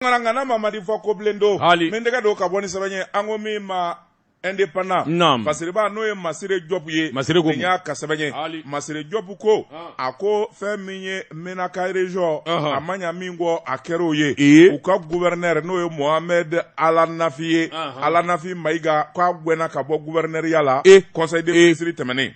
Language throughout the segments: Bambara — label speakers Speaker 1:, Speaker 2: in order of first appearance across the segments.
Speaker 1: Ŋana Mamadi fɔ ko bilen don
Speaker 2: Hali.
Speaker 1: Min tɛgɛ don ka bɔ ni sɛbɛn ye, an ko min ma Indépendant.
Speaker 2: Naam.
Speaker 1: Fasiriba, n'o ye Masire Jɔpu ye.
Speaker 2: Masire ko
Speaker 1: Nin y'a ka sɛbɛn ye.
Speaker 2: Hali.
Speaker 1: Masire Jɔpu ko a ko fɛn min ye Menaka région, a ma ɲa min kɔ, a kɛra o ye.
Speaker 2: Ee.
Speaker 1: U ka gouverneur, n'o ye Mohamed Alanafi ye, Alanafi Mayiga, k'a gɛnna ka bɔ gouverneurya la
Speaker 2: E.
Speaker 1: conseil des ministres tɛmɛnen.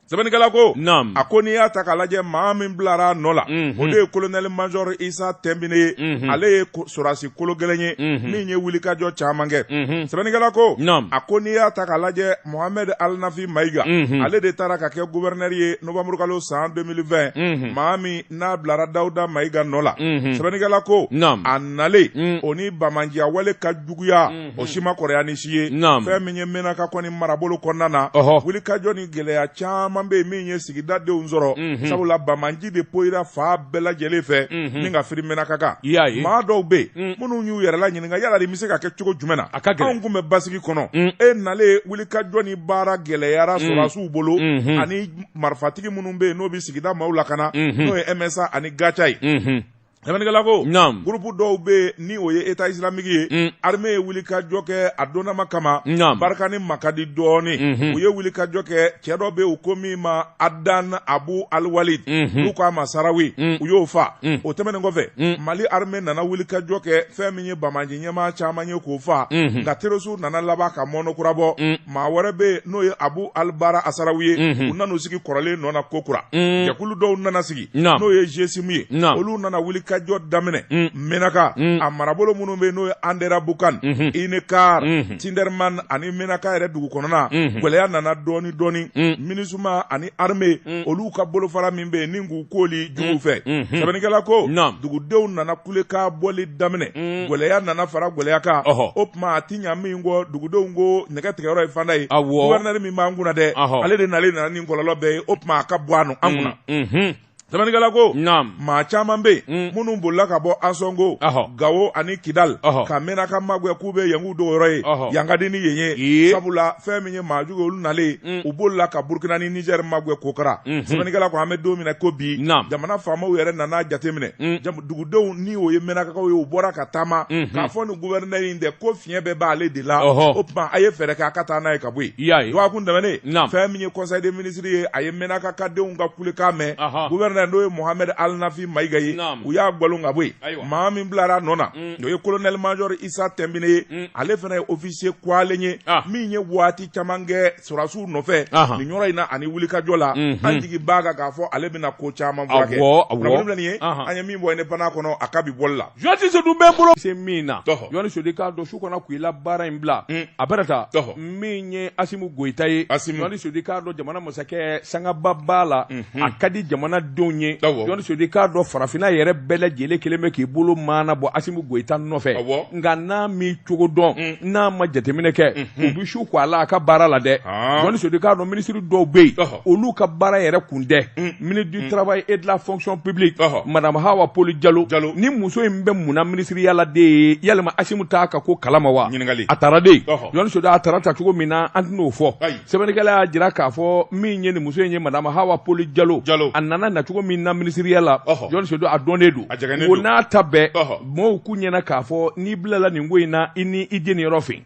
Speaker 1: Sɛbɛnnikɛla ko a ko n'i y'a ta k'a lajɛ, maa min bilara a nɔ la, o de ye colonel major Isa Tɛnbine ye. Ale ye sɔrɔdasi kolo gɛlɛn ye min ye wulikajɔ caman kɛ. Sɛbɛnnikɛla ko a ko n'i y'a ta k'a lajɛ, Mohamed Alnafi Mayiga, ale de taara ka kɛ gouverneur ye novembre kalo san 2020, maa min n'a bilara Dawuda Mayiga nɔ la. Sɛbɛnnikɛla ko a nalen, o ni banbaanciya wale ka juguya, o si ma kɔrɔya ni si ye. Fɛn min ye Menaka kɔni marabolo kɔnɔna na, wulikajɔ ni gɛlɛya caman bɛ yen min ye sigidadenw sɔrɔ, sabula banbaanci de poyira fan bɛɛ lajɛlen fɛ min ka firi Menaka kan.
Speaker 2: I y'a ye.
Speaker 1: Maa dɔw bɛ yen minnu y'u yɛrɛ la ɲininka, yala nin bɛ se ka kɛ cogo jumɛn na?
Speaker 2: A ka gɛlɛn.
Speaker 1: Anw kun bɛ basigi kɔnɔ, e nalen, wulikajɔ ni baara gɛlɛyara sɔrɔdasiw bolo ani marifatigi minnu bɛ yen n'o bɛ sigida maaw lakana, n'o ye MSA ani GATIA ye. Sɛbɛnnikɛla ko groupe dɔw bɛ yen ni o ye État islamique ye, armée ye wulikajɔ kɛ a donnama kama. Barkhane ma ka di dɔɔnin. U ye wulikajɔ kɛ, cɛ dɔ bɛ yen, u ko min ma Adan Abu Alwalid, n'u k'a ma Sarawi, u y'o fa. O tɛmɛnen kɔfɛ, Mali armée nana wulikajɔ kɛ, fɛn min ye banbaanci ɲɛmaa caman ye k'o fa. Nka terroristew nana laban ka mɔnɔ kura bɔ. Maa wɛrɛ bɛ yen n'o ye Abu Albara Asarawi ye, u nana u sigi kɔrɔlen nɔ na kokura. Jɛkulu dɔw nana sigi, n'o ye GSIM ye, olu nana wulikajɔ daminɛ Menaka a marabolo minnu bɛ yen, n'o ye Anderabukan, Inekar, Tinderman ani Menaka yɛrɛ dugu kɔnɔna. Gɛlɛya nana dɔɔni dɔɔni. MINUSMA ani armée, olu ka bolofara min bɛ yen ni k'u koli jugu fɛ. Sɛbɛnnikɛla ko dugudenw nana kulekan bɔli daminɛ, gɛlɛya nana fara gɛlɛya kan. O tuma a ti ɲa min kɔ, dugudenw ko nɛgɛ tigɛyɔrɔ ye fanda ye. Gouverneur min b'an kunna dɛ, ale de nalen nana ni kɔlɔlɔ bɛɛ ye, o tuma a ka bɔ an kunna. Sɛbɛnnikɛla ko maa caman bɛ yen minnu bolila ka bɔ Ansɔngo, Gawo ani Kidal ka Menaka magɛn k'u bɛ yen k'u dogoyɔrɔ ye. Yan ka di ni yen ye, sabula fɛn min ye maa jugu, olu nalen, u bolila ka Burukina ni Niger magɛn kokura. Sɛbɛnnikɛla ko an bɛ don min na ko bi, jamana faamaw yɛrɛ nana jateminɛ, dugudenw ni o ye Menakakaw ye, u bɔra ka taama k'a fɔ nin gouverneur in dɛ, ko fiɲɛ bɛɛ b'ale de la, o tuma a ye fɛɛrɛ kɛ a ka taa n'a ye ka bɔ yen. Dɔgɔkun tɛmɛnen, fɛn min ye conseil des ministres ye, a ye Menaka ka denw ka kulekan mɛn. Gouverneur, n'o ye Mohamed Alnafi Mayiga ye, u y'a galon ka bɔ yen. Maa min bilara a nɔ na, o ye colonel major Isa Tɛnbine ye. Ale fana ye officier kwalen ye min ye waati caman kɛ sɔrɔdasiw nɔfɛ nin yɔrɔ in na ani wulikajɔ la. An jigi b'a kan k'a fɔ ale bɛna ko caman furakɛ. Kunnafoni filɛ nin ye, an ye min bɔ Indépendant kɔnɔ a ka bi bɔli la.
Speaker 2: Journaliste Seydou bɛ n bolo se min na, Journaliste Seydou k'a dɔn su kɔnɔ k'i la baara in bila a bɛrɛ ta min ye Asimu Goyita ye. Journaliste Seydou k'a dɔn jamana masakɛ sangaba b'a la, a ka di jamanadenw ye. Journaliste Seydou k'a dɔn farafinna yɛrɛ bɛɛ lajɛlen kelen bɛ k'i bolo maana bɔ Asimu Goyita nɔfɛ. Nka n'a m'i cogo dɔn, n'a ma jateminɛ kɛ, u bɛ su ko a la a ka baara la dɛ. Journaliste Seydou k'a dɔn minisiri dɔw bɛ yen, olu ka baara yɛrɛ kun tɛ. Ministre du Travail et de la Fonction publique, madame Hawa Poli Jalo, ni muso in bɛ mun na minisiriya la de ye? Yalima Asimu t'a ka ko kalama wa? A taara de. Journaliste Seydou, a taara ta cogo min na, an tɛn'o fɔ. Sɛbɛnnikɛla y'a jira k'a fɔ min ye nin muso in ye, madame Hawa Poli Jalo, a nana na cogo min na minisiriya la, Journaliste Seydou, a dɔnnen don. O n'a ta bɛɛ, mɔgɔw k'u ɲɛna k'a fɔ n'i bilala nin ko in na, i ni i jeniyɔrɔ fin.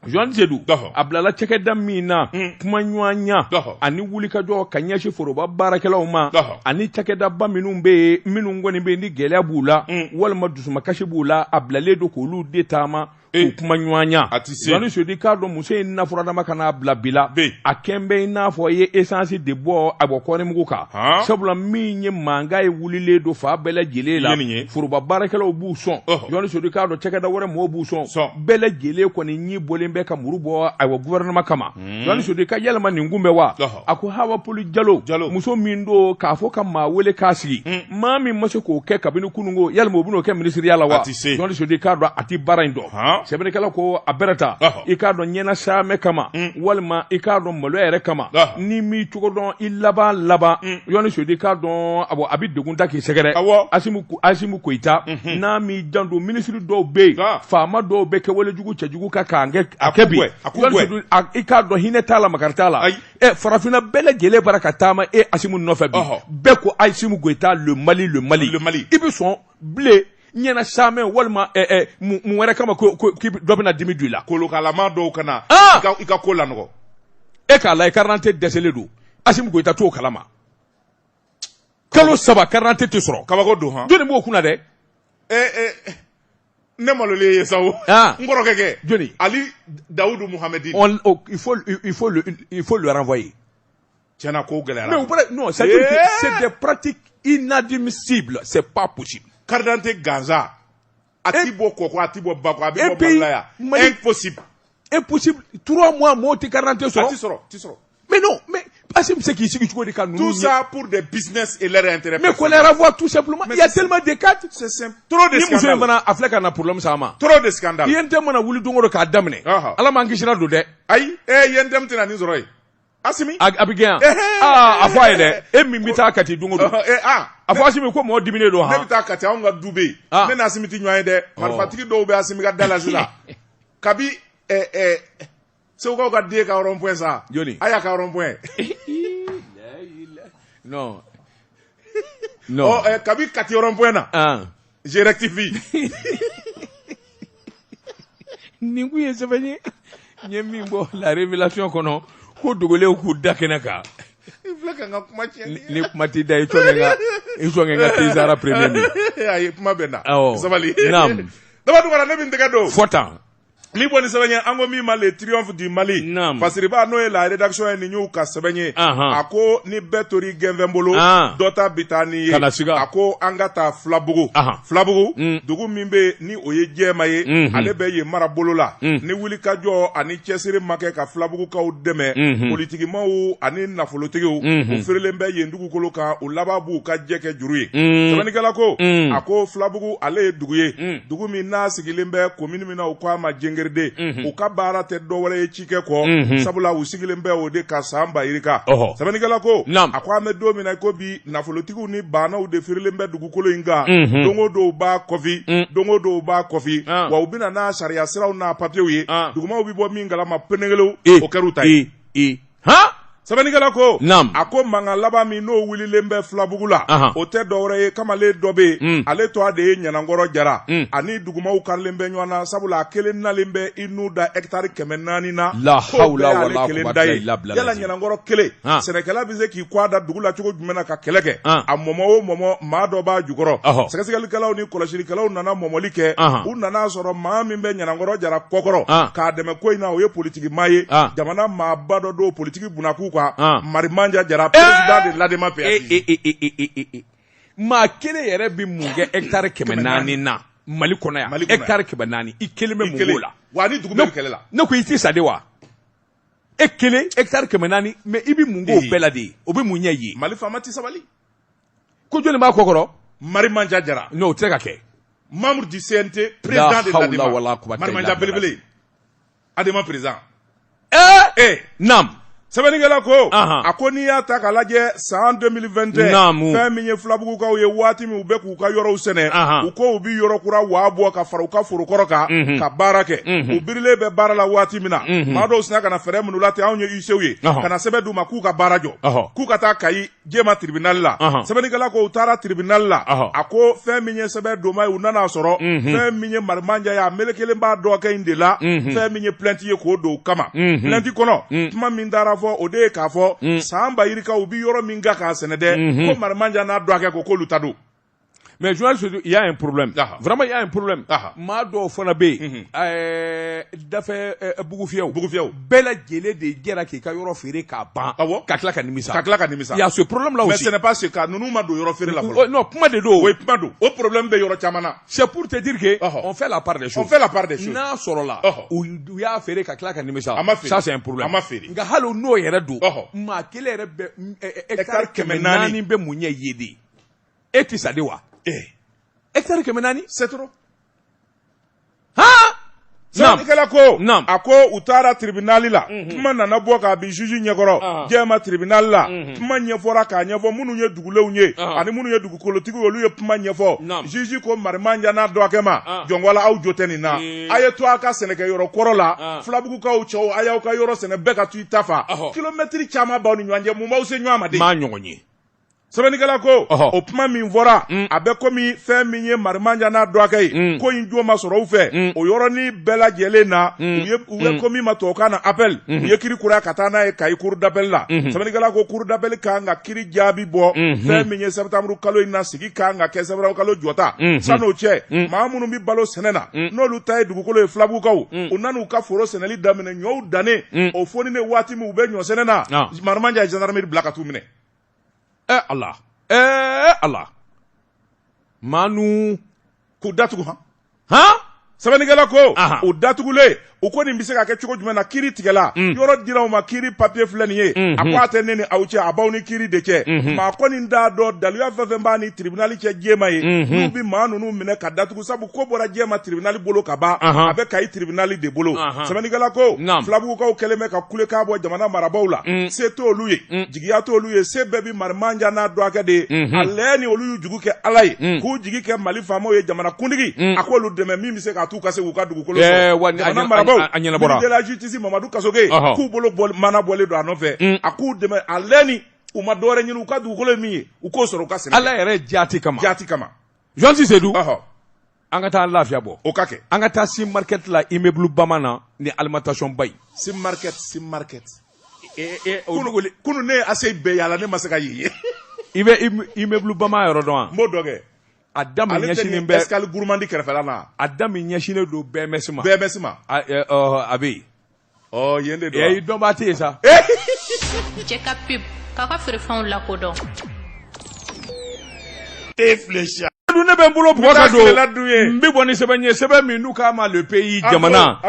Speaker 2: Journaliste Seydou, a bilala cakɛda min na, kumaɲɔgɔnya ani wulikajɔ ka ɲɛsin foroba baarakɛlaw ma ani cakɛdaba minnu bɛ yen, minnu kɔni bɛ yen ni gɛlɛya b'u la walima dusumakasi b'u la, a bilalen don k'olu de taama k'u kumaɲɔgɔnya. Journaliste Seydou k'a dɔn muso in nafuradama ka n'a bila bi la, a kɛn bɛ i n'a fɔ i ye essence de bɔ a bɔ kɔɔrimugu kan, sabula min ye mankan ye wulilen don fan bɛɛ lajɛlen la. Foroba baarakɛlaw b'u sɔn, Journaliste Seydou k'a dɔn cakɛda wɛrɛ mɔgɔw b'u sɔn, bɛɛ lajɛlen kɔni ɲi bɔlen bɛ ka muru bɔ ayiwa gouvernement kama. Journaliste Seydou ka yɛlɛma nin kun bɛ wa? A ko Hawa Poli Jalo, muso min don k'a fɔ ka maa wele k'a sigi, maa min ma se k'o kɛ kabini kununko, yalima o bɛn'o kɛ minisiriya la wa? Journaliste Seydou k'a dɔn a tɛ baara in dɔn. Sɛbɛnnikɛla ko a bɛrɛ ta, i k'a dɔn ɲɛna saamɛ kama walima i k'a dɔn maloya yɛrɛ kama, n'i m'i cogo dɔn i laban laban, Journaliste Seydou k'a dɔn a bɛ degun ta k'i sɛgɛrɛ. Asimu Goyita n'a m'i janto, minisiri dɔw bɛ yen, faama dɔw bɛ kɛwale jugu cɛjugu kan k'an kɛ a kɛ bi, i k'a dɔn hinɛ t'a la, makari t'a la. Farafinna bɛɛ lajɛlen bara ka taama e Asimu nɔfɛ bi, bɛɛ ko Asimu Goyita, le Mali, le Mali, le Mali. I bɛ sɔn bilen. ɲɛna saamɛ walima mun wɛrɛ kama ko dɔ bɛna dimi don i la.
Speaker 1: Kolokalama dɔw ka na i ka ko lanɔgɔ.
Speaker 2: E k'a lajɛ, carte d'identité dɛsɛlen don, Asimi Goyita t'o kalama. Kalo 3 carte d'identité tɛ sɔrɔ.
Speaker 1: Kabako don han.
Speaker 2: Jɔnni b'o kunna dɛ?
Speaker 1: Ne malolen ye sa o. N kɔrɔkɛ kɛ.
Speaker 2: Jɔnni?
Speaker 1: Ali Dawudu Muhamɛdi.
Speaker 2: Il faut le renvoyer.
Speaker 1: Tiɲɛna ko gɛlɛyara.
Speaker 2: Mais non, c'est-à-dire que c'est des pratiques inadmissibles, c'est pas possible.
Speaker 1: Carte d'identité gansan. A ti bɔ kɔkɔ, a ti bɔ bakɔ, a bɛ bɔ Mali la yan. Impossible.
Speaker 2: Impossible. 3 mois mɔgɔw tɛ carte d'identité sɔrɔ.
Speaker 1: A ti sɔrɔ, ti sɔrɔ.
Speaker 2: Mais non, mais Assimi bɛ se k'i sigi cogo di ka ninnu.
Speaker 1: Tout ça pour des business et leur intérêt.
Speaker 2: Mais qu'on les renvoie tout simplement. Il y a tellement de cas.
Speaker 1: C'est simple. Trop de scandales.
Speaker 2: Ni muso in fana a filɛ ka na problème s'a ma.
Speaker 1: Trop de scandales.
Speaker 2: UNTM mana wuli don o don k'a daminɛ. Ala m'an kisira don dɛ.
Speaker 1: Ayi, UNTM tɛna nin sɔrɔ yen. Asimi.
Speaker 2: A bɛ gɛn yan. Aa, a fɔ a ye dɛ. E min bɛ taa Kati don o don. A fɔ Asimi ko mɔgɔ diminen don han.
Speaker 1: Ne bɛ taa Kati, anw ka du bɛ yen. Ne ni Asimi tɛ ɲɔgɔn ye dɛ. Marifatigi dɔw bɛ Asimi ka da la sisan. Kabi Segukaw ka den ka rond point sa.
Speaker 2: Jɔni?
Speaker 1: A y'a ka rond point.
Speaker 2: Non. Non.
Speaker 1: Kabi Kati rond point na. Je rectifie.
Speaker 2: Nin kun ye sɛbɛn ye. N ye min bɔ la révélation kɔnɔ ko dogolenw k'u da kɛnɛ kan.
Speaker 1: I filɛ ka n ka kuma tiɲɛ.
Speaker 2: Ni kuma t'i da i sɔn n ka Tezara premier min.
Speaker 1: Ayi, kuma bɛ n na.
Speaker 2: Awɔ.
Speaker 1: Sabali.
Speaker 2: Naam.
Speaker 1: Daba Tunkara, ne bɛ n tɛgɛ don.
Speaker 2: Fɔ tan.
Speaker 1: Min bɔ ni sɛbɛn ye, an ko min ma le triomphe du Mali.
Speaker 2: Naam.
Speaker 1: Fasiriba n'o ye la rédaction ye, nin y'u ka sɛbɛn ye. A ko ni bɛɛ tori gɛnfɛn bolo, dɔ ta bi taa n'i ye.
Speaker 2: Kana siga.
Speaker 1: A ko an ka taa Filabugu. Filabugu, dugu min bɛ ni o ye jɛma ye, ale bɛ yen mara bolo la. Ni wulikajɔ ani cɛsiri ma kɛ ka Filabugukaw dɛmɛ, politikimaw ani nafolotigiw, u feerelen bɛ yen dugukolo kan, u laban b'u ka jɛ kɛ juru ye. Sɛbɛnnikɛla ko, a ko Filabugu ale ye dugu ye, dugu min n'a sigilen bɛ commune min na, u ko a ma Jɛngɛrɛ. U ka baara tɛ dɔwɛrɛ ye cikɛ kɔ, sabula u sigilen bɛ o de ka san ba yirika. Sɛbɛnnikɛla ko, a ko an bɛ don min na ko bi, nafolotigiw ni baanaw de feerelen bɛ dugukolo in kan. Don o don u b'a kɔfi, don o don u b'a kɔfi, wa u bɛna n'a sariya siraw n'a papiyew ye. Dugumaw bɛ bɔ min kalama penekelew, o kɛr'u ta ye. Sɛbɛnnikɛla ko, a ko mankan laban min n'o wulilen bɛ Filabugu la, o tɛ dɔwɛrɛ ye, kamalen dɔ bɛ yen, ale tɔgɔ de ye Ɲanankɔrɔ Jara, ani dugumaw karilen bɛ ɲɔgɔn na, sabula a kelen nalen bɛ i n'u da hectare 400 na.
Speaker 2: La hawla wala
Speaker 1: quwwata illa billah. Yala Ɲanankɔrɔ kelen, sɛnɛkɛla bɛ se k'i kɔ da dugu la cogo jumɛn na ka kɛlɛ kɛ? A mɔmɔ o mɔmɔ, maa dɔ b'a jukɔrɔ. Sɛgɛsɛgɛlikɛlaw ni kɔlɔsilikɛlaw nana mɔmɔli kɛ, u nana sɔrɔ maa min bɛ Ɲanankɔrɔ Jara kɔkɔrɔ k'a dɛmɛ ko in na, o ye politiki maa ye, jamana maaba dɔ don politiki bunakun kan, Marimanja Jara, président de l'ADEMA PASJ.
Speaker 2: Maa kelen yɛrɛ bɛ mun kɛ hectare 400 na Mali kɔnɔ yan? Hectare 400, i kelen bɛ mun k'o la?
Speaker 1: Wa ni dugu bɛ kɛlɛ la.
Speaker 2: Ne ko i tɛ sa de wa? E kelen hectare 400, mais i bɛ mun k'o bɛɛ la de? O bɛ mun ɲɛ ye?
Speaker 1: Mali faama tɛ sabali.
Speaker 2: Ko jɔnni b'a kɔkɔrɔ?
Speaker 1: Marimanja Jara.
Speaker 2: Non, o tɛ se ka kɛ.
Speaker 1: Membre du CNT, président de l'ADEMA. Marimanja belebele. ADEMA président.
Speaker 2: Naam.
Speaker 1: Sɛbɛnnikɛla ko, a ko n'i y'a ta k'a lajɛ san 2021, fɛn min ye Filabugukaw ye waati min u bɛ k'u ka yɔrɔw sɛnɛ, u ko u bɛ yɔrɔ kura waa bɔ ka fara u ka foro kɔrɔ kan ka baara kɛ. U birilen bɛ baara la waati min na, maa dɔw sina ka na fɛɛrɛ minnu la ten, anw ye huissiers ye, ka na sɛbɛn d'u ma k'u ka baara jɔ, k'u ka taa Kayi Jɛma tribunal la. Sɛbɛnnikɛla ko u taara tribunal la, a ko fɛn min ye sɛbɛn donma ye, u nana sɔrɔ fɛn min ye Marimanja ye, a melekelen b'a dɔgɔkɛ in de la, fɛn min ye plainte ye k'o don o kama. Plainte kɔnɔ, kuma min taara fɔ, o de ye k'a fɔ san ba yirika u bɛ yɔrɔ min kan k'a sɛnɛ dɛ, ko Marimanja n'a dɔgɔkɛ ko k'olu ta don.
Speaker 2: Mais journaliste, il y a un problème. Vraiment, il y a un problème. Maa dɔw fana bɛ yen, dafɛ bugufiyɛw.
Speaker 1: Bugufiyɛw.
Speaker 2: Bɛɛ lajɛlen de jɛra k'i ka yɔrɔ feere k'a ban.
Speaker 1: Awɔ.
Speaker 2: Ka tila ka nimisa.
Speaker 1: Ka tila ka nimisa.
Speaker 2: Il y a ce problème là aussi.
Speaker 1: Mais ce n'est pas ce cas. Ninnu ma don yɔrɔ feere la fɔlɔ.
Speaker 2: Non, kuma de don.
Speaker 1: Oui, kuma don. O problème bɛ yɔrɔ caman na.
Speaker 2: C'est pour te dire que on fait la part des choses.
Speaker 1: On fait la part des choses.
Speaker 2: N'a sɔrɔla, u y'a feere ka tila ka nimisa.
Speaker 1: A ma feere.
Speaker 2: Ça c'est un problème.
Speaker 1: A ma feere.
Speaker 2: Nka hali n'o yɛrɛ don, maa kelen yɛrɛ bɛ hectare 400 bɛ mun ɲɛ ye de? E tɛ sa de wa? Hectare 400,
Speaker 1: c'est trop.
Speaker 2: Han!
Speaker 1: Sɛbɛnnikɛla ko, a ko u taara tribunal la, kuma nana bɔ k'a bin juge ɲɛkɔrɔ, Jɛma tribunal la, kuma ɲɛfɔra k'a ɲɛfɔ minnu ye dugulenw ye, ani minnu ye dugukolotigiw ye, olu ye kuma ɲɛfɔ. Juge ko Marimanja n'a dɔgɔkɛ ma, jɔnwala aw jo tɛ nin na, a ye to a ka sɛnɛkɛyɔrɔ kɔrɔ la, Filabugukaw cɛw, a y'aw ka yɔrɔ sɛnɛ, bɛɛ ka to i ta fa. Kilomɛtiri caman b'aw ni ɲɔgɔn cɛ, mun b'aw se ɲɔgɔn ma de?
Speaker 2: Maa ɲɔgɔn ye.
Speaker 1: Sɛbɛnnikɛla ko o kuma min fɔra a bɛ komi fɛn min ye Marimanja n'a dɔgɔkɛ ye ko in jo ma sɔrɔ u fɛ o yɔrɔnin bɛɛ lajɛlen na u bɛ ko min ma tubabukan na appel u ye kiri kura ka taa n'a ye Kayi cour d'appel la. Sɛbɛnnikɛla ko cour d'appel kan ka kiri jaabi bɔ fɛn min ye septembre kalo in na, sigi kan ka kɛ septembre kalo jɔta. San'o cɛ, maa minnu bɛ balo sɛnɛ na, n'olu ta ye dugukolo ye, Filabugukaw, u nan'u ka foro sɛnɛli daminɛ, ɲɔw dannen o foni ne waati min u bɛ ɲɔ sɛnɛ na, Marimanja ye gendarmerie bila ka t'u minɛ.
Speaker 2: Ɛ Ala, ɛ Ala, maanu
Speaker 1: k'u datugu han
Speaker 2: han.
Speaker 1: Sɛbɛnnikɛla ko u datugulen, u ko nin bɛ se ka kɛ cogo jumɛn na? Kiri tigɛla, yɔrɔ dira u ma, kiri papiye filɛ nin ye. A ko a tɛ ne ni aw cɛ, a b'aw ni kiri de cɛ. Maa kɔni t'a dɔn daluya fɛn fɛn b'a ni tribunal cɛ jɛma ye, n'u bɛ maa ninnu minɛ ka datugu, sabu ko bɔra jɛma tribunal bolo ka ban, a bɛ Kayi tribunal de bolo. Sɛbɛnnikɛla ko Filabugukaw kɛlen bɛ ka kulekan bɔ jamana marabaaw la, se t'olu ye, jigiya t'olu ye, se bɛɛ bɛ Marimanja n'a dɔgɔkɛ de ye. A lɛ ni olu y'u jigi kɛ Ala ye, k'u jigi kɛ Mali faamaw ye, jamana kuntigi a k'olu dɛmɛ min bɛ se k'a t'u ka se k'u ka dugukolo sɔrɔ. Jamana marabaaw, ministre de la justice Mamadu Kasoge, k'u bolo mana bɔlen don a nɔfɛ, a k'u dɛmɛ. A lɛ ni u ma dɔwɛrɛ ɲini, u ka dugukolo ye min ye, u k'o sɔrɔ u ka sɛnɛ.
Speaker 2: Ala yɛrɛ jaati kama.
Speaker 1: Jaati kama.
Speaker 2: Journaliste Seydou, an ka taa lafiya bɔ.
Speaker 1: O ka kɛ.
Speaker 2: An ka taa Sim Market la, immeuble Bama na, ni alimentation ba ye.
Speaker 1: Sim Market, Sim Market. Kunu ne ye ACI bɛɛ yaala, ne ma se ka yen ye.
Speaker 2: I bɛ immeuble Bama yɔrɔ dɔn wa?
Speaker 1: N b'o dɔn kɛ.
Speaker 2: A da min ɲɛsinnen bɛ
Speaker 1: Escale Gourmande kɛrɛfɛla na.
Speaker 2: A da min ɲɛsinnen don BMS ma.
Speaker 1: BMS ma.
Speaker 2: A bɛ yen.
Speaker 1: Ɔ, yen de don.
Speaker 2: I dɔnbaa tɛ yen sa.
Speaker 3: Cɛ ka pub k'a ka feerefɛnw lakodɔn.
Speaker 1: Te filɛ.
Speaker 2: Ne bɛ n bolo bugɔ ka don, n bɛ bɔ ni sɛbɛn ye, sɛbɛn min n'u k'a ma Le Pays, Jamana.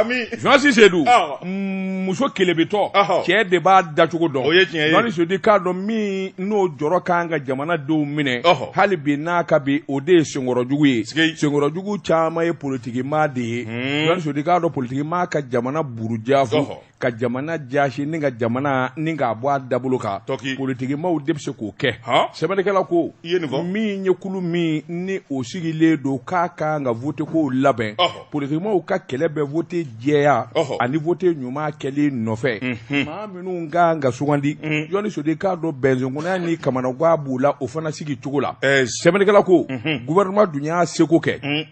Speaker 2: Journaliste Seydou, muso kelebetɔ, cɛ de b'a dacogo dɔn.
Speaker 1: O ye tiɲɛ ye.
Speaker 2: Journaliste Seydou, k'a dɔn min n'o jɔrɔ kan ka jamanadenw minɛ hali bi n'a ka bi, o de ye senkɔrɔjugu ye. Senkɔrɔjugu caman ye politikimaa de ye. Journaliste Seydou, k'a dɔn politikimaa ka jamana burujafu, ka jamana jasi ni ka jamana ni k'a bɔ a dabolo kan, politikimaw de bɛ se k'o kɛ. Sɛbɛnnikɛla ko min ye kulu min ni o sigilen don k'a kan ka vote kow labɛn, politikimaw ka kɛlɛ bɛ vote jɛya ani vote ɲuman kɛli nɔfɛ, maa minnu kan ka sugandi. Journaliste Seydou, k'a dɔn bɛnsenkunnaya ni kamanagan b'u la o fana sigi cogo la. Sɛbɛnnikɛla ko gouvernement dun y'a seko kɛ,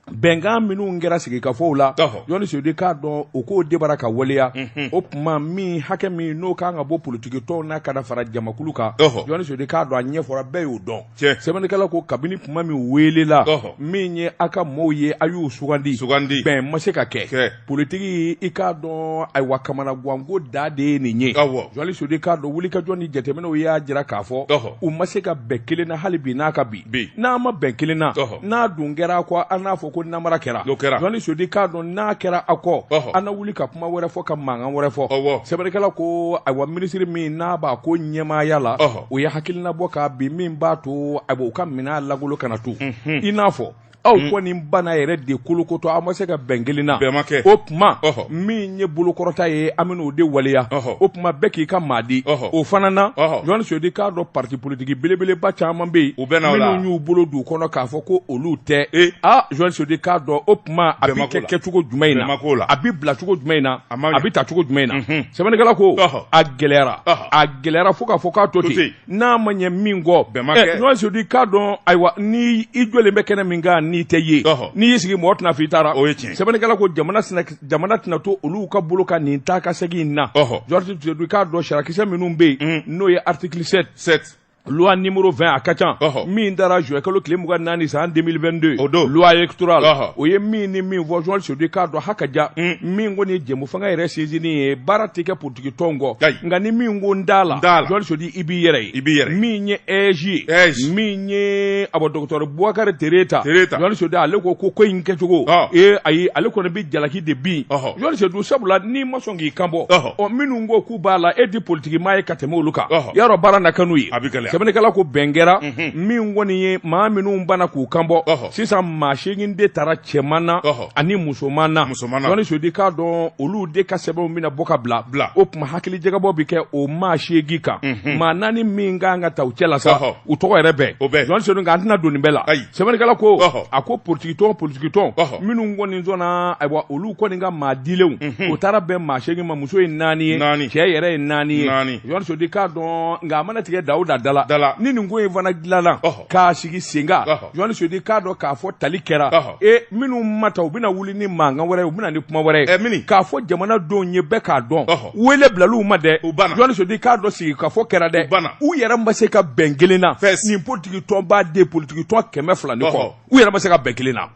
Speaker 2: bɛnkan minnu kɛra sigikafɔw la, Journaliste Seydou, k'a dɔn o k'o de bara ka waleya. O tuma min hakɛ min n'o kan ka bɔ politiki tɔnw na ka na fara jamakulu kan, Journaliste Seydou, k'a dɔn a ɲɛfɔra, bɛɛ y'o dɔn. Sɛbɛnnikɛla ko kabini tuma min welela min ye a ka mɔɔw ye, a y'u sugandi, bɛn ma se ka kɛ. Politiki, i k'a dɔn, ayiwa, kamanaganko da de ye nin ye. Journaliste Seydou, k'a dɔn wulikajɔ ni jateminɛw y'a jira k'a fɔ u ma se ka bɛn kelen na hali bi n'a ka bi n'a ma bɛn kelen na, n'a dun kɛra a kɔ, an n'a fɔ ko namara kɛra. Journaliste Seydou, k'a dɔn n'a kɛra a kɔ, an na wuli ka kuma wɛrɛ fɔ, ka mankan wɛrɛ fɔ. Sɛbɛnnikɛla ko ayiwa, minisiri min n'a b'a ko ɲɛmaaya la, o ye hakilina bɔ k'a bin min b'a to ayiwa u ka minɛn langolo kana to i n'a fɔ aw kɔni bana yɛrɛ de kolokotɔ, aw ma se ka bɛn kelen na. O tuma min ye bolokɔrɔta ye, an bɛn'o de waleya. O tuma bɛɛ k'i ka maa di o fana na. Journaliste Seydou, k'a dɔn parti politique belebeleba caman bɛ yen minnu y'u bolo d'u kɔnɔ k'a fɔ ko olu tɛ. Aa, Journaliste Seydou, k'a dɔn o tuma a bɛ kɛ kɛcogo jumɛn in na, a bɛ bila cogo jumɛn in na, a bɛ ta cogo jumɛn in na? Sɛbɛnnikɛla ko a gɛlɛyara, a gɛlɛyara fo k'a fɔ k'a to ten, n'a ma ɲɛ min kɔ. Journaliste Seydou, k'a dɔn ayiwa, ni i jɔlen bɛ kɛnɛ min kan, n'i tɛ ye, n'i y'i sigi, mɔgɔ tɛna fɔ i taara. Sɛbɛnnikɛla ko jamana tɛna to olu ka bolo kan nin taa ka segin in na. Journaliste Seydou, k'a dɔn sariyakisɛ minnu bɛ yen, n'o ye article 7, loi numéro 20, a ka ca, min dara juillet kalo tile 24 san 2022,
Speaker 1: o don,
Speaker 2: loi électorale, o ye min ni min fɔ. Journaliste Seydou, k'a dɔn haka ja min kɔni ye jɛmu fanga yɛrɛ sinsinni ye, baara tɛ kɛ politiki tɔn kɔ, nka ni min ko n t'a la, Journaliste Seydou, i b'i yɛrɛ ye.
Speaker 1: I b'i yɛrɛ.
Speaker 2: Min ye AIGE ye, min ye abɔ docteur Boubacar Tereta, Journaliste Seydou, ale ko ko in kɛcogo, ee ayi, ale kɔni bɛ jalaki de bin. Journaliste Seydou, sabula n'i ma sɔn k'i kan bɔ, ɔ minnu ko k'u b'a la, e di politiki maa ye ka tɛmɛ olu kan, yarɔ baara na kɛ n'u ye. Sɛbɛnnikɛla ko bɛn kɛra min kɔni ye, maa minnu banna k'u kan bɔ, sisan maa 8 de taara cɛman na ani musoman na. Journaliste Seydou, k'a dɔn olu de ka sɛbɛnw bɛna bɔ ka bila. O tuma hakili jagabɔ bɛ kɛ o maa 8 kan, maa 4 min kan ka ta u cɛ la sa, u tɔgɔ yɛrɛ bɛɛ. Journaliste Seydou, nka an tɛna don nin bɛɛ la. Sɛbɛnnikɛla ko a ko politikitɔn minnu kɔni sɔnna, ayiwa, olu kɔni ka maa dilenw, o taara bɛn maa 8 ma, muso ye 4 ye, cɛ yɛrɛ ye 4 ye. Journaliste Seydou, k'a dɔn nka a mana tigɛ da o da da la. la ni nin ko in fana dilanna k'a sigi sen kan Johnny Sodi k'a dɔn k'a fɔ tali kɛra e minnu ma ta u bɛna wuli ni mankan wɛrɛ ye u bɛna ni kuma wɛrɛ ye k'a fɔ jamanadenw ye bɛɛ k'a dɔn wele bilal'u ma dɛ Johnny Sodi k'a dɔn sigikafɔ kɛra dɛ u yɛrɛ ma se ka bɛn kelen na nin politiki tɔnba de politiki tɔn 200 ni kɔ u yɛrɛ ma se ka bɛn kelen na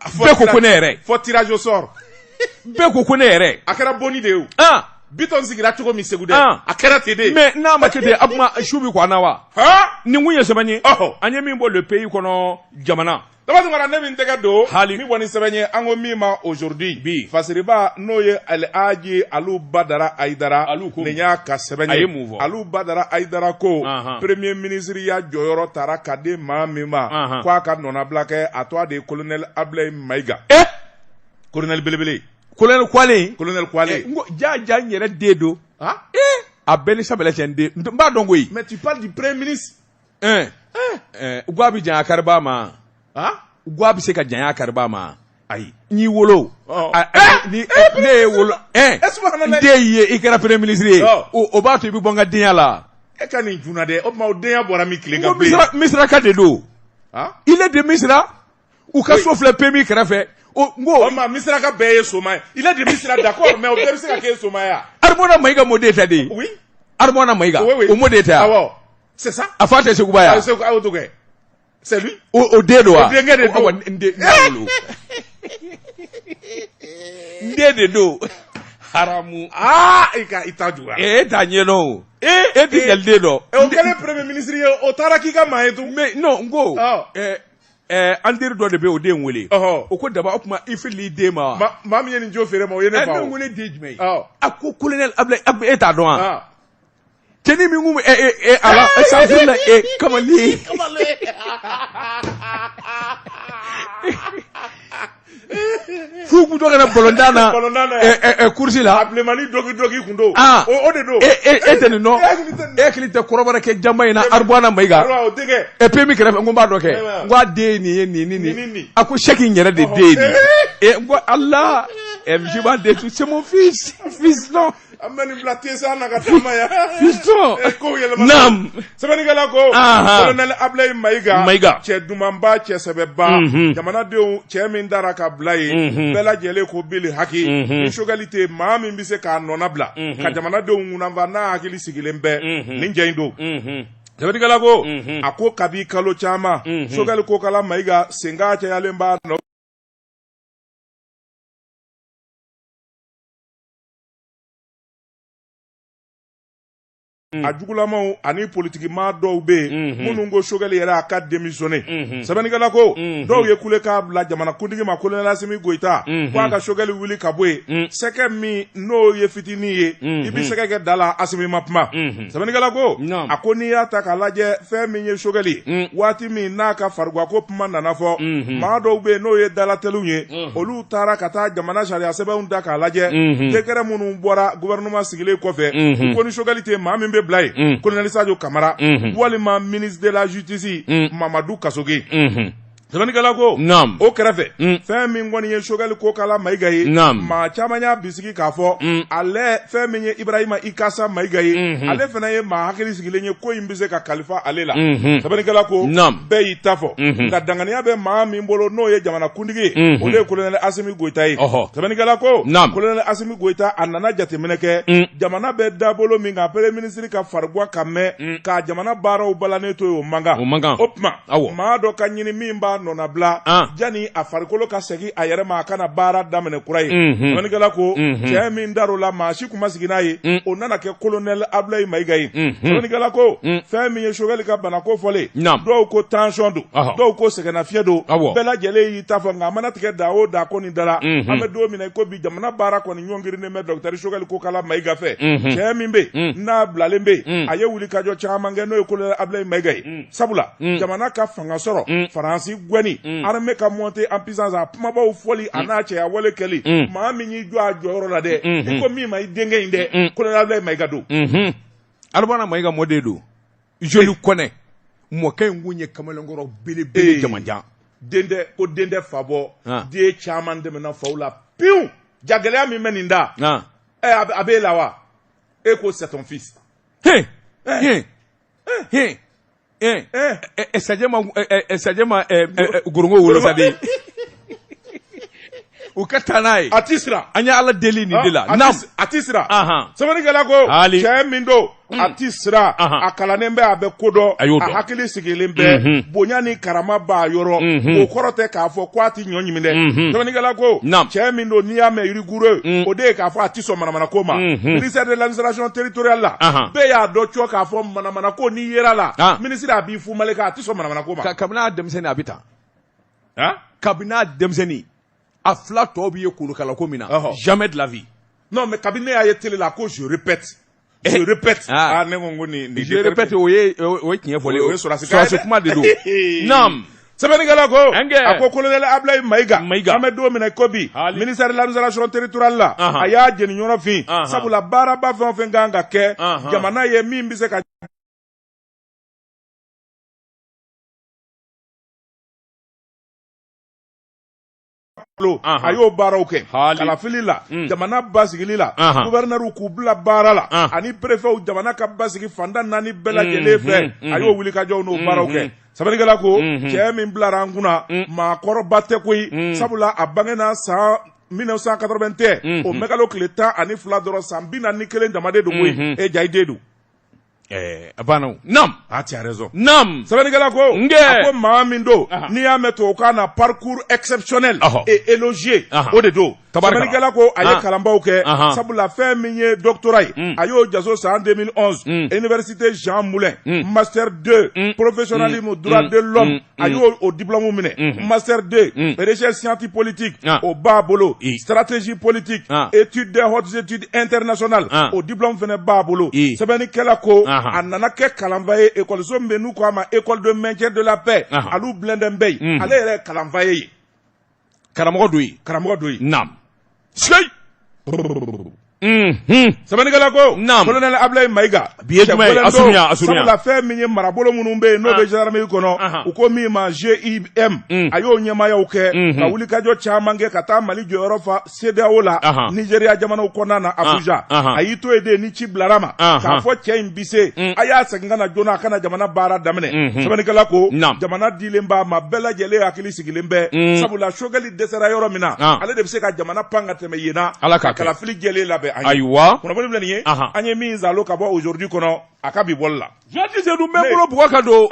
Speaker 2: bɛɛ ko ko ne yɛrɛ
Speaker 1: fɔ tirage au sort
Speaker 2: bɛɛ ko ko ne yɛrɛ
Speaker 1: a kɛra bonni de ye o Bitɔn sigira cogo min Segu dɛ a kɛra ten de
Speaker 2: mais n'a ma kɛ ten a kuma su bɛ ko an na wa nin kun ye sɛbɛn ye an ye min bɔ Le Pays kɔnɔ jamana
Speaker 1: Daba Tunkara ne bɛ n tɛgɛ don hali min bɔ ni sɛbɛn ye an ko min ma aujourd'hui bi fasiriba n'o ye Alhaji Alu Badara Ayidara nin y'a ka sɛbɛn ye a ye mun fɔ Alu Badara Ayidara ko premier ministre ya jɔyɔrɔ tara ka di maa min ma ko a ka nɔnabila kɛ a tɔgɔ de ye colonel Ablaye Mayiga colonel belebele
Speaker 2: colonel Kwale
Speaker 1: colonel Kwale
Speaker 2: n ko ja ja n yɛrɛ den don a bɛɛ ni sabɛlɛ cɛ n den n b'a dɔn koyi
Speaker 1: mais tu parles du premier ministre
Speaker 2: u ko a bɛ janya kariba ma u ko a bɛ se ka janya kariba ma ayi n y'i wolo ni ne ye wolo n den y'i ye i kɛra premier ministre ye o b'a to i bɛ bɔ n ka denya la
Speaker 1: e ka nin juna dɛ o tuma o denya bɔra min tile ka bilen
Speaker 2: Misiraka de don il est de Misira u ka so filɛ PMI kɛrɛfɛ o n ko
Speaker 1: o ma Misiraka bɛɛ ye soma ye il est de Misira d'accord mais o bɛɛ bɛ se ka kɛ soma ye wa
Speaker 2: Armona Mayiga mɔden tɛ de ye
Speaker 1: oui
Speaker 2: Armona Mayiga o mɔden tɛ
Speaker 1: awɔ c'est ça
Speaker 2: a fa tɛ Seguba ya
Speaker 1: Segu aw to kɛ c'est lui
Speaker 2: o den don wa
Speaker 1: o denkɛ de don
Speaker 2: awɔ n den wolo n den de don haramu
Speaker 1: aa i ka i ta juguya
Speaker 2: e t'a ɲɛdɔn o e tɛ jaliden dɔn
Speaker 1: o kɛlen premier ministre ye o taara k'i ka maa ye tun
Speaker 2: mais non n ko an teri dɔ de bɛ o den wele o ko daba o tuma i filili i den ma wa
Speaker 1: maa min ye nin jo feere ma o ye ne fa
Speaker 2: o ne wele den jumɛn ye a ko colonel Ablaye e t'a dɔn wa cɛnin min kun bɛ a la sanfɛ la kamalen f'u kun to ka na balontan na course la
Speaker 1: a bilenmani dɔki dɔki kun don o de don
Speaker 2: e tɛ nin dɔn e hakili tɛ kɔrɔbɔrɔkɛ janba in na Arbuwana Mayiga PMI kɛrɛfɛ n ko n b'a dɔn kɛ n ko a den ye nin ye nin ni nin a ko Sɛki in yɛrɛ de den ye nin ye n ko Ala misi b'a den c'est mon fils fiston
Speaker 1: an bɛ nin bila tesa na ka taa ma yan
Speaker 2: fiston
Speaker 1: kow yɛlɛma
Speaker 2: naam
Speaker 1: sɛbɛnnikɛla ko colonel Ablaye Mayiga
Speaker 2: Mayiga
Speaker 1: cɛ dumanba cɛ sɛbɛba jamanadenw cɛ min dara ka bila yen bɛɛ lajɛlen ko bili haki ni Choguel tɛ maa min bɛ se k'a nɔna bila ka jamanadenw kunnanfa n'a hakili sigilen bɛ nin jɛ in don sɛbɛnnikɛla ko a ko kabi kalo caman Choguel Kokala Mayiga senkan cayalen b'a nɔ a jugulamaw ani politikimaa dɔw bɛ yen minnu ko Choguel yɛrɛ a ka démissionner sɛbɛnnikɛla ko dɔw ye kulekan bila jamanakuntigi ma colonel Asimi Goyita ko a ka Choguel wuli ka bɔ yen sɛgɛ min n'o ye fitinin ye i bɛ sɛgɛ kɛ da la Asimi ma kuma sɛbɛnnikɛla ko a ko n'i y'a ta k'a lajɛ fɛn min ye Choguel ye waati min n'a ka farigako kuma nana fɔ maa dɔw bɛ yen n'o ye dalatɛliw ye olu taara ka taa jamana sariya sɛbɛnw ta k'a lajɛ décret minnu bɔra gouvernement sigilen kɔfɛ ko ni Choguel tɛ maa min bɛ bila yen colonel Sadio Kamara walima ministre de la justice Mamadu Kasoge sɛbɛnnikɛla ko o kɛrɛfɛ fɛn min kɔni ye Choguel Kokala Mayiga ye maa caman y'a bisigi k'a fɔ ale fɛn min ye Ibrahima Ikasa Mayiga ye ale fana ye maa hakili sigilen ye ko in bɛ se ka kalifa ale la sɛbɛnnikɛla ko bɛɛ y'i ta fɔ nka danganiya bɛ maa min bolo n'o ye jamanakuntigi ye o de ye colonel Asimi Goyita ye sɛbɛnnikɛla ko colonel Asimi Goyita a nana jateminɛ kɛ jamana bɛ dabolo min kan premier ministre ka farigwa ka mɛn ka jamana baaraw balannen to yen o man kan o tuma maa dɔ ka ɲini min b'a nɔnabila jani a farikolo ka segin a yɛrɛ ma a ka na baara daminɛ kura ye sɛbɛnnikɛla ko cɛ min dar'o la maa si kun ma sigi n'a ye o nana kɛ colonel Ablaye Mayiga ye sɛbɛnnikɛla ko fɛn min ye Choguel ka banako fɔlen dɔw ko tension don dɔw ko sɛgɛnnafiɲɛ don bɛɛ lajɛlen y'i ta fɔ nka a mana tigɛ da o da kɔni da la an bɛ don min na i ko bi jamana baara kɔni ɲɔngirinnen bɛ docteur Choguel Kokala Mayiga fɛ cɛ min bɛ yen n'a bilalen bɛ yen a ye wulikajɔ caman kɛ n'o ye colonel Ablaye Mayiga ye sabula jamana ka fanga sɔrɔ Faransi gɛnni armée ka monter en puissance a kumabaw fɔli a n'a cɛya wale kɛli maa min y'i jɔ a jɔyɔrɔ la dɛ i ko min ma i denkɛ in dɛ colonel Ablaye Mayiga don
Speaker 2: Arobana Mayiga mɔden don joli kɔnɛ mɔkɛ in kun ye kamalenkɔrɔ belebele jamanjan
Speaker 1: den tɛ ko den tɛ fa bɔ den caman tɛmɛna faw la pewu jagɛlɛya min bɛ nin da a b'e la wa e ko c'est ton fils
Speaker 2: he he he Sajɛ ma sajɛ ma gorongo wolo sa de. U ka taa n'a ye.
Speaker 1: A ti siran.
Speaker 2: An ye Ala deli nin de la.
Speaker 1: A ti siran. Sɛbɛnnikɛla ko cɛ min don, a ti siran, a kalannen bɛ, a bɛ ko dɔn, a hakili sigilen bɛ, bonya ni karama b'a yɔrɔ. O kɔrɔ tɛ k'a fɔ ko a ti ɲɔ ɲimi dɛ. Sɛbɛnnikɛla ko cɛ min don, n'i y'a mɛn rigoureux, o de ye k'a fɔ a ti sɔn manamanako ma. Ministère de l'administration territoriale la, bɛɛ y'a dɔn cɔ k'a fɔ manamanako n'i yera la, ministre a b'i fu malika, a ti sɔn manamanako ma.
Speaker 2: Kabini a denmisɛnnin a bɛ tan. Kabini a denmisɛnnin, a fila tɔw b'i ye kolokalako min na, jamais de la vie.
Speaker 1: Non, mais kabini ne y'a ye télé la ko je répète, je répète. Ah, ne ko nin
Speaker 2: je répète, o ye tiɲɛ fɔlen.
Speaker 1: O ye sɔrɔdasi
Speaker 2: kuma de don. Naam.
Speaker 1: Sɛbɛnnikɛla ko, a ko colonel Ablaye Mayiga, an bɛ don min na ko bi, ministère de l'administration territoriale la, a y'a jeni yɔrɔ fin, sabula baaraba fɛn o fɛn kan ka kɛ jamana ye min bɛ se ka a y'o baaraw kɛ kalafili la, jamana basigili la, gouverneur k'u bila baara la ani préfetw, jamana ka basigi fanda naani bɛɛ lajɛlen fɛ, a y'o wulikajɔw n'o baaraw kɛ. Sɛbɛnnikɛla ko cɛ min bilara an kunna, maakɔrɔba tɛ koyi, sabula a bangena san 1981, o mɛkalo tile 12 dɔrɔn, san 41 damaden don koyi. E ja i den don.
Speaker 2: A banna. Naam.
Speaker 1: Ah, tu as raison.
Speaker 2: Naam.
Speaker 1: Sɛbɛnnikɛla ko, a ko maa min don, n'i y'a mɛn tubabukan na parcours exceptionnel et élogieux, o de don. Sɛbɛnnikɛla ko a ye kalanbaw kɛ, sabula fɛn min ye doctorat ye, a y'o jaso san 2011, université Jean Moulin, master 2, professionnalisme droit de l'homme, a y'o o diplôme minɛ, master 2, recherche scientifique politique, o b'a bolo, stratégie politique, études des hautes études internationales, o diplôme fana b'a bolo. Sɛbɛnnikɛla ko a nana kɛ kalanfa ye école min bɛ n'u ko a ma école de maintien de la paix, alu bilɛndɛn bɛ yen, ale yɛrɛ ye kalanfa ye yen.
Speaker 2: Karamɔgɔ don yen.
Speaker 1: Karamɔgɔ don yen.
Speaker 2: Naam.
Speaker 1: Sikeyi. Sɛbɛnnikɛla ko colonel Ablaye Mayiga,
Speaker 2: bi ye jumɛn ye? Asurunya, asurunya.
Speaker 1: Sabula fɛn min ye marabolo minnu bɛ yen n'o bɛ gendarmerie kɔnɔ, u ko min ma GIM, a y'o ɲɛmaayaw kɛ ka wulikajɔ caman kɛ ka taa Mali jɔyɔrɔ fa CEDEAO la, Nigéria jamanaw kɔnɔna na, Abuja. A y'i to yen de ni ci bilara ma k'a fɔ cɛ in bi se, a y'a segin ka na joona, a kana jamana baara daminɛ. Sɛbɛnnikɛla ko jamana dilen b'a ma, bɛɛ lajɛlen hakili sigilen bɛ, sabula Choguel dɛsɛra yɔrɔ min na, ale de bɛ se ka jamana pan ka tɛmɛ yen na,
Speaker 2: Ala k'a kɛ.
Speaker 1: Kalafili jɛlen labɛn an ye.
Speaker 2: Ayiwa.
Speaker 1: Kunnafoni filɛ nin ye, an ye min zalo ka bɔ aujourd'hui kɔnɔ, a ka bi bɔli la.
Speaker 2: Jean Seydou, n bɛ bolo bugɔ ka don.